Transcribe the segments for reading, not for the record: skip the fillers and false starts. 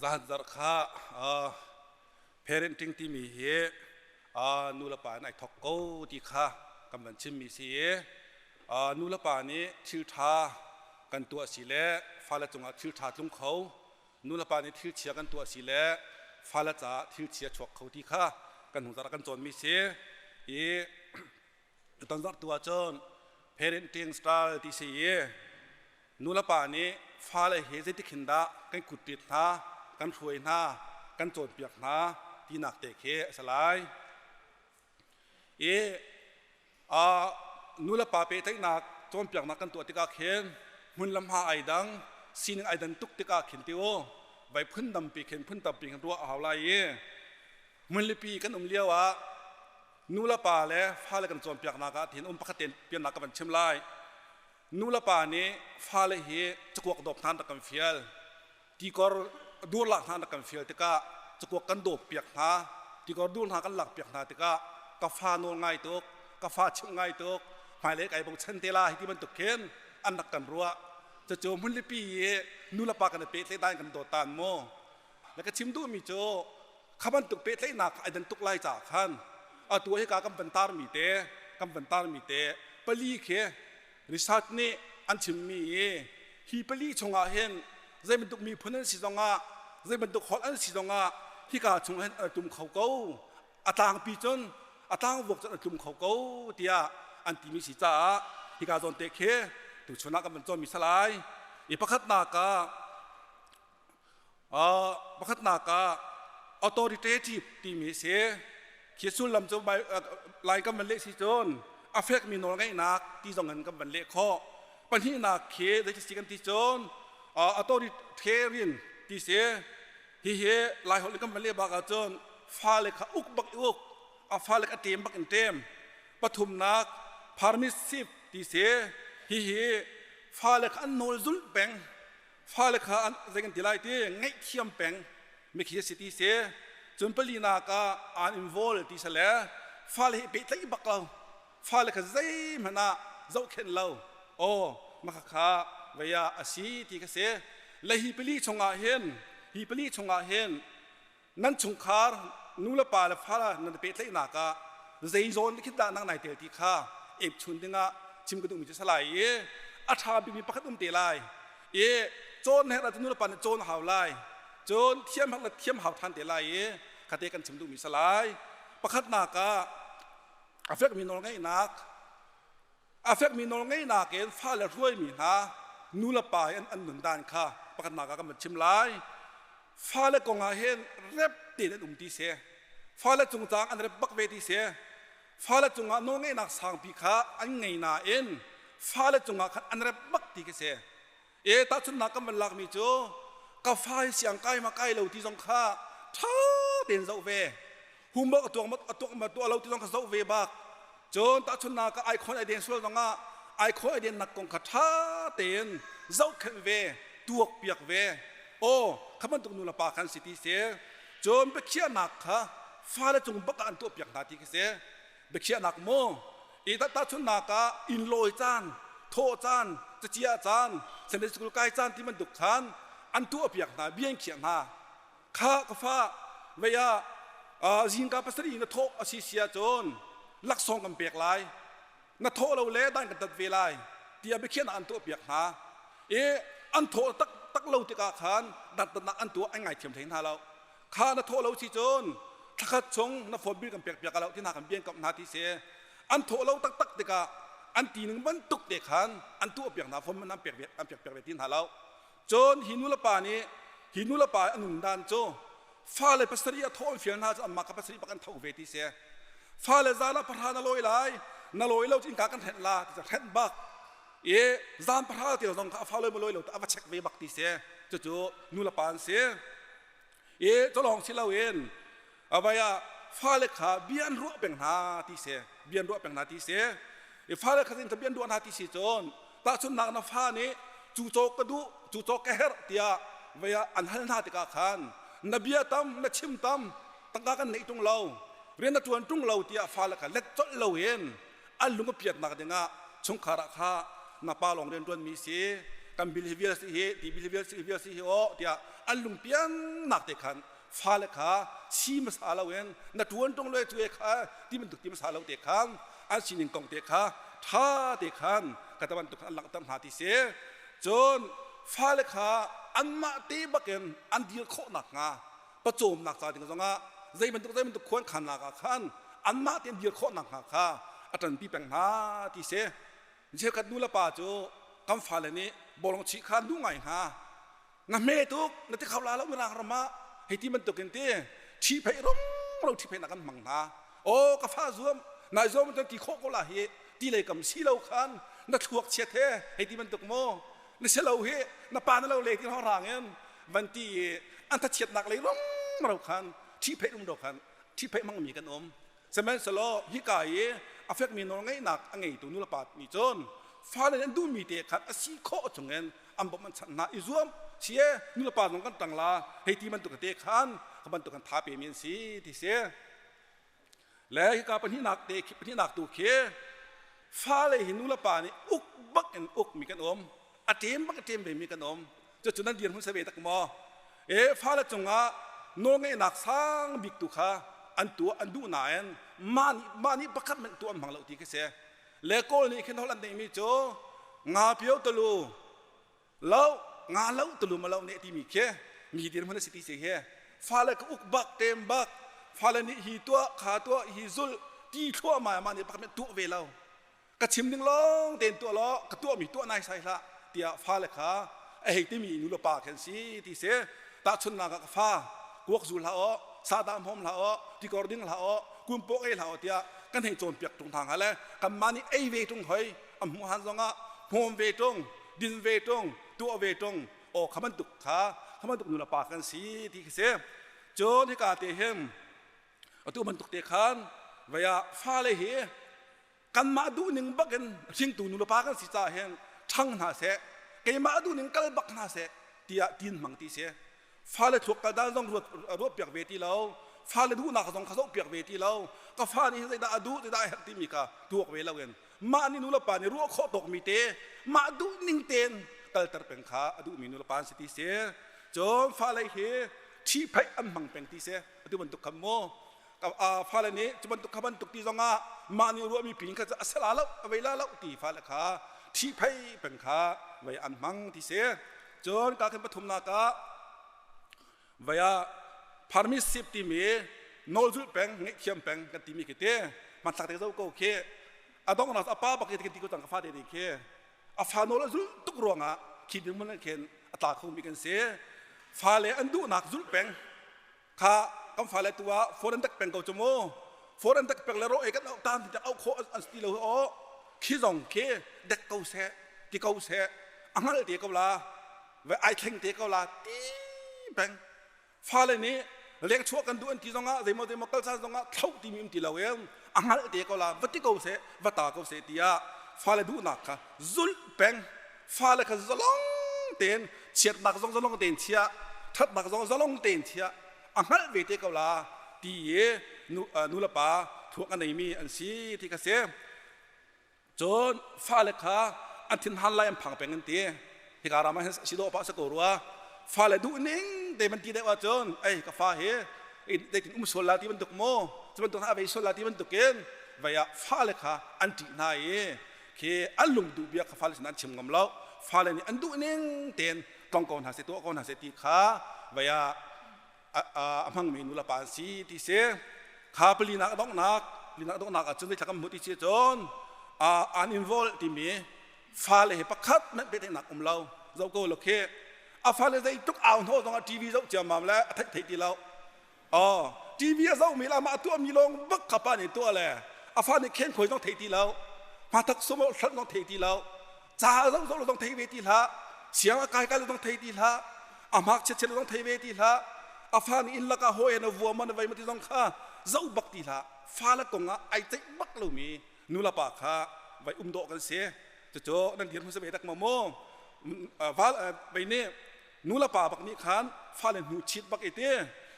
Zahan zarh kha parenting timi hi nu le pa in ai thok ko ti kha kan van chimmi si i nu le pa nih thil ṭha kan tuah si le fale cungah thil ṭha tlung kho, nu le pa nih thil chia kan tuah si le fale caah thil chia chuak kho ti kha kan hnu zarh ah kan cawnmi si. I tutan zarh tu ahcun parenting style ti si i nu le pa nih fale hi zeitik hin dah kan kutṭit hna, kan hruai hna, kan cawnpiak hna tinak te khi a si lai. I nu le pa pehtlaihnak cawnpiaknak kan tuah tikah khin hmun le hma ai dang, sining ai dan tuk tikah khin ti u vai phun tampi khin phun tampi khin ruah a hau lai i hmunlipi kan um lio ah nu le pa le fale kan cawnpiaknak ah tin um pakhat tein piannak ka van chim lai. Nu le pa nih fale hi cakuak dawp hna an rak kan fial, tikor dur lak hna an rak kan fial tikah cakuak kan dawp piak hna, tikor dur hna kan lak piak hna tikah ka fa nawl ngai tuk, ka fa chimh ngai tuk, hmailei kai bochan te la hi ti bantuk khin an rak kan ruah. Cucu hmunlipi i nu le pa kan i pehtlaih dan kan dawt tan mu. Na ka chim duhmi cu kha bantuk pehtlaihnak ai dan tuk lai caah khan atu hika kan van tarmi te kan van tarmi te pali khi research nih an chimmi i hi pali chungah hin zei bantuk miphun an si zongah, zei bantuk holh an si zongah hika chung hin an tlum kho ko, a tlangpi cun a tlangvuak cun a tlum kho ko tiah an timi si caah hika zawn te khi tuchun ah kan van cawnmi salai i pakhatnak ah Pakhatnak ah authoritative timi a si. Khi sullam cu Lai kan van leh si cun a fekmi nawlngeihnak ti zong in kan van leh khawh. Pahnihnak khi zei si kan ti cun authoritarian ti si. Hihi Lai holh in kan van leh bak ahcun fale kha uk bak i uk, a fale kha ṭem bak in ṭem. Pathumnak permissive ti si. Hihi fale kha an nawl zulh peng. Fale kha an zei kan ti lai ti ngaihthiam peng mikhi a si ti si. Cun palinak ah an involve ti si le fale hi pehtlaih bak lo, fale kha zeihmanh ah zohkhenh lo, aw maka kha vei ah a si ti kha si le hi pali chungah hin hi pali chungah hin nan chungkhar nu le pa le fa nan pehtlaihnak ah zei zawn khi dah nang nai tel ti kha epchun dingah chim ka duhmi cu salai i a ṭha bikmi pakhat um te lai i cawn herh ahcun nu le pa nih cawn hau lai, cun thiam herh le thiam hau ṭhan te lai i khate kan chim duhmi salai. Pakhatnak ah a fekmi nawlngeihnak. A fekmi nawlngeihnak in fale hruaimi hna nu le pa in an nun dan kha pakhatnak ah kan van chim lai. Fale kong ah hin rep tein an um ti si, fale cungcang an rep bak ve ti si. Fale cungah nawlngeihnak sangpi kha an ngei nain fale cungah khan an rep bak ti khi si. E tahchunhnak kan van lakmi cu ka fa hi siang kai ma kai lo ti zong kha ṭha tein zoh ve, homework a tuak ma a tuak ma tuah lo ti zong kha zoh ve bak. Cun tahchunhnak ah ai khawn ai den sual zongah ai khawn ai den nak kong kha ṭha tein zohkhenh ve, tuak piak ve. Aw kha bantuk nu le pa khan si ti si. Cun biakhiahnak kha fale cung bak ah an tuah piak hna ti khi si. Biakhiahnak mu i tahchunhnak ah inn lawi caan, thawh caan, caciah caan, Sunday school kai caan ti bantuk khan an tuahpiak hna, bia an khiah hna. Kha ka fa vei ah zingka pasarih na thawh a si si ahcun laksawng kan pek lai, na thawh lo le dan kan tat ve lai tiah biakhiahnak an tuahpiak hna. I an thawh tak tak lo tikah khan dantatnak an tuah, an ngaithiam hlei hna lo. Kha na thawh lo si cun thlakhat chung na phone bill kan pek piak lo ti hna kan bian kamh hna ti si. An thawh lo taktak tikah an ti ning bantuk te khan an tuah piak hna, phone man an pek an pek piak ve ti hna lo. Cun hi nu le pa nih hi nu le pa an um dan cu fale pasarih a thawh an fial hna cu anmah ka pasarih bak an tho ve ti si. Fale zan ah pahra na lawi lai, na lawi lo cu innka kan hrenh la ti hrenh bak i zan pahra te zong kha a fa lawi ma lawi lo a va check ve bak ti si. Cucu nu le pa an si. I culawng si loin avai ah fale kha bia an ruah peng hna ti si, bia an ruah peng hna ti si. I fale kha zin bia an ruah hna ti si cun tahchunhnak na fa nih cu caw ka duh, cu caw ka herh tiah vei ah an hal hna tikah khan na bia tam, na chim tam, tangka kan neih ṭung lo, rian na ṭuan ṭung lo tiah fale kha let colh loin an lung a piatnak dingah chungkhar ah kha na pa lawng rian ṭuanmi si. Kan bil hi vial si hi, ti bil hi vial si vial si hi aw tiah an lungpiannak te khan fale kha si hmasa loin na ṭuan ṭung le cu kha ti bantuk ti hmasa lo te khan an sining kong te kha ṭha te khan ka ta bantuk an langhter hna ti si. Cun fale kha anmah te bakin an dir khawh nakhnga pawcawmnak ca ding zongah zei bantuk zei bantuk khuan khannak ah khan anmah tein dir khawh nakhnga kha a ṭanpi peng hna ti si. Cheukhat nu le pa cu kan fale nih bawlung chih kha nu ngai hna na hme tuk na ti kho la lo mirang ram ah hei ti bantuk in ti ṭhi phei rum ro ṭhi phei nak kan hmang hna. Aw ka fa zuam nai zuam cun ti khawh ko la hi ti lei kam si lo khan na thluak chiat he hei ti bantuk mu na si lo hi na pa na lo le ti rang in van ti i an thachiatnak lei rum ro khan ṭhi phei rum ro khan ṭhi phei hmang mi kan um. Sihmanhsehlaw hika i a fekmi nawlngeihnak a ngeitu nulepa nih cun fale an duhmi te khan a si khawh chungin an bawmh an chanh hna i zuam si e nulepa zong kan ṭang la hei ti bantuk te khan ka bantuk kan tha pemi an si ti si. Le hika pahnihnak te pahnihnak tu khi fale hi nulepa nih uk bak in uk mi kan um, a ṭem bak a ṭem ve mi kan um. Cucu nan dirhmun sa ve tak maw? E fale cungah nawlngeihnak sang bik tu kha an tuah an duh nain mah nih mah nih pakhat hmanh tuah an hmang lo ti khi si. Le Kawl nih khin holh an neihmi cu nga pio tulu lo nga lo tulu ma lo ne timi khi mi dirhmun a si ti si hi. Fale ka uk bak tem bak fale nih hi tuah kha tuah hi zul ti thluahmah mah nih pakhat hmanh tuah ve lo. Ka chim ding lawng tein tuah law ka tuahmi tuah nai sai hlah tiah fale kha a hei timi nu le pa khan si ti si. Tahchunhnak ah ka fa kuak zu hlah aw, sahdah hmawm hlah aw, tikor ding hlah aw, kumpawk ei hlah aw tiah kan hei cawnpiak ṭung hna hnga le kanmah nih ei ve ṭung hoi a hmuh han zongah hmawm ve ṭung din ve ṭung tuah ve ṭung aw kha bantuk kha kha bantuk nu le pa kan si ti khi si. Cun hika te hin atu bantuk te khan vei ah fale hi kanmah duhning bakin hringtu nu le pa kan si caah hin ṭhang hna seh, keimah duhning kal bak hna seh tiah tin hmang ti si. Fale thluak kal dan zong ruat ruahpiak ve ti lo, fale duhnak zong kha zohpiak ve ti lo, ka fa nih zeidah a duh zeidah a herh timi kha tuak ve loin mah nih nu le pa nih ruah khawh tawkmi te mah duhning tein kalter peng kha a duhmi nu le pa an si ti si. Cun fale hi ṭhihphaih an hmang peng ti si. Atu bantuk khan mu fale nih cu bantuk kha bantuk ti zongah mah nih ruahmi pin kha a sala lo a vei la lo ti fale kha ṭhihphei peng kha vei an hmang ti si. Cun ka khin pathumnak ah vei ah permissive timi nawlzulh peng ngaihthiam peng kan timi khi ti hmanthlak te zo ko khi a donghnak a pa bak khi ti ko cang ka fa te nih khi a fa nawl a zulh tuk ruangah khi dirhmun ah khin a tla khomi kan si. Fale an duhnak zulh peng kha kan fale tu ah phone an tak peng ko cu mu. Phone an tak peng le ro ei kan auh tam ti auh khawh an ti lo aw khi zong khi dek ko seh ti ko seh a hngal te ko la ve ai thleng te ko la ti peng. Fale nih leng chuah kan duh an ti zongah zeimaw zeimaw kal caan zongah thloh timi um ti lo in a hngalh te ko la va ti ko seh va ta ko seh tiah fale duhnak kha zulh peng. Fale kha zalong tein chiatnak zong zalong tein chiah, ṭhatnak zong zalong tein chiah a hngalh ve te ko la ti i nu, nu le pa thuak a neimi an si ti kha si. Cun fale kha an thinhan lai an phang peng an ti. Hika ram ah hin si dawh pah si ko rua. Fale duh ning te man ti deuh ahcun ei ka fa hi zeitin um sual la ti bantuk mu cu bantuk a vei sual la ti bantuk in vei ah fale kha an ṭih hna i khi an lung duh bia kha fale sin an chim ngam lo. Fale nih an duh ning tein tlong ko hna seh tuah ko hna seh ti kha vei ah a hmangmi nu le pa an si ti si. Kha palinak donghnak linak donghnak ahcun zeithla kan hmuh ti si cun an involve timi fale he pakhat hmanh pehtlaihnak um lo zoh ko lo khi a fale zeitluk au hnawh zongah TV zoh ciammam le a theih theih ti lo. Oh, TV a zohmi le amah a tuahmi lawng bak kha pa nih tuah le a fa nih khen khuai zong thei ti lo, hmathak sum hlat zong thei ti lo, ca zoh zoh lo zong thei ve ti hlah, siang a kai kai lo zong thei ti hlah, a hmak chiat chiat lo zong thei ve ti hlah, a fa nih inn lakah hawi na vua ma na vei ma ti zong kha zoh bak ti hlah. Fa le kong ah ai ceih bak lomi nu le pa kha vai um dawh kan si. Cucu nan dir hmasa ve tak ma mu val vei nih nu le pa bak nih khan fale hnu chit bak i ti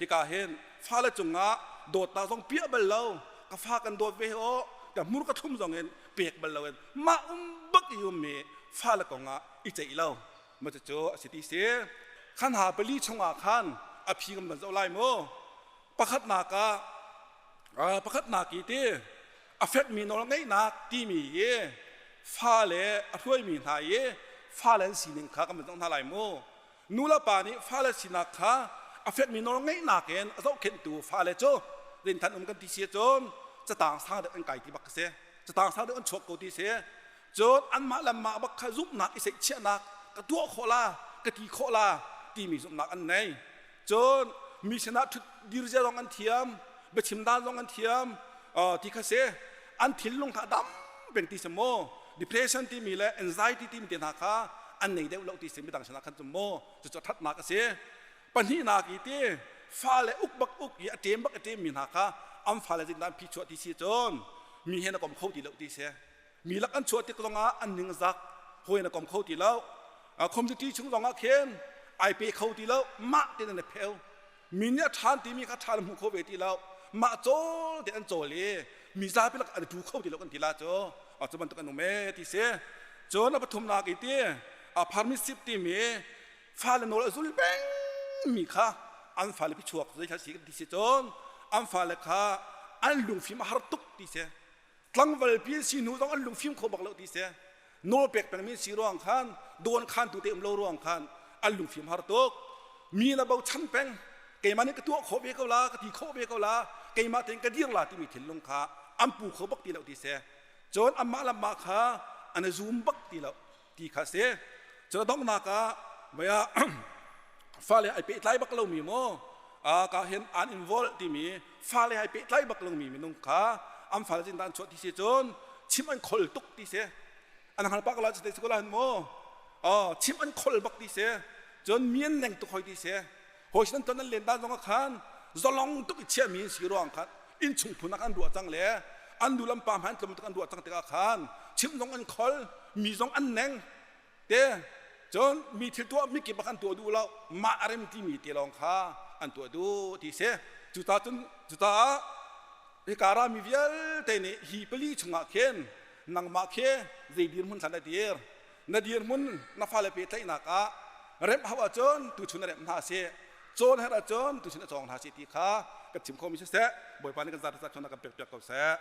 hika hin fale cungah dawtnak zong piah bal lo, ka fa kan dawt ve aw ka hmur ka thlum zong in pek bal lo in mah um bak i ummi fale kong ah i ceih lo. Ma cu a si ti si. Khan ha pali chungah khan a phi kan van zoh lai mu. Pakhatnak ah pakhatnak i ti a fekmi nawl ngeihnak timi i fale a hruaimi hna i fale an sining kha kan van zoh hna lai mu. Nu le pa nih fale sinak kha a fekmi nawl ngeihnak in a zohkhenhtu fale cu rinthan um kan ti si cun catang sang deuh an kai ti bak a si. Catang sang deuh an chuak ko ti si. Cun anmah le mah bak kha zumhnak i seihchiahnak ka tuah khawh la, ka ti khawh la timi zumhnak an nei. Cun mi sinah ṭhut dir zia zong an thiam, biachim dan zong an thiam ti kha si. An thinlung kha a dam peng ti si maw? Depression timi le anxiety timi te hna kha an nei deuh lo ti si midang sinah khan cu maw cucu a ṭhatnak a si. Pahnihnak i ti fale uk bak uk i a ṭem bak a ṭemmi hna kha an fale zeitindah an phichuah ti si cun mi he na kom kho ti lo ti si. Mi lak an chuah tik zongah an ning zak hawi na kom kho ti lo. Community chung zongah khin ai pe kho ti lo, mah te an i pheu. Mi nih a ṭhan timi kha ṭhan hmu kho ve ti lo, mah cawl te an cawl i mi zapi lak an tu kho ti lo kan ti la cu. Cu bantuk an um e ti si. Cun a pathumnak i ti a permissive timi fale nawl a zul peng mi kha an fale phichuak zei kha si kan ti si cun an fale kha an lungfim a har tuk ti si. Tlangval pi si hnu zong an lungfim kho bak lo ti si. Nawl pek pengmi si ruang khan dawn khan tu te um lo ruang khan an lungfim har tuk. Mi na bochan peng, keimah nih ka tuah khawh ve ko la, ka ti khawh ve ko la, keimah tein ka dir la timi thinlung kha an pu kho bak ti lo ti si. Cun anmah le mah kha an i zum bak ti lo ti kha si. Cun a donghnak ah vaya fale ai pehtlai bak lomi maw ka hin an involve timi fale ai pehtlai bak lomi minung kha an fale cin an chuah ti si cun chim an khol tuk ti si. An hal pak la te si ko la han maw chim an khol bak ti si. Cun mi an leng tuk hoi ti si. Hawi sin ton an len dan zong ah khan zalong tuk i chiahmi si ruang khan innchung phun ah an ruah cang le an nu lam pa hman tlum tuk an ruah cang tikah khan chim zong an khol, mi zong an neng te. Cun mi thil tuah mi kip ah an tuah duh lo, mah a rem timi te lawng kha an tuah duh ti si. Cuta cun cucaah hika rami vialte nih hi pali chungah khin nangmah khi zei dirhmun thlan na dir, na dirhmun na fale pehtlaihnak ah remh hau ahcun tuchun na remh hna sih, cawn herh ahcun tuchun a cawng hna sih ti kha kan chim khomi siseh, Bawipa nih kan zat kan pek piak ko seh.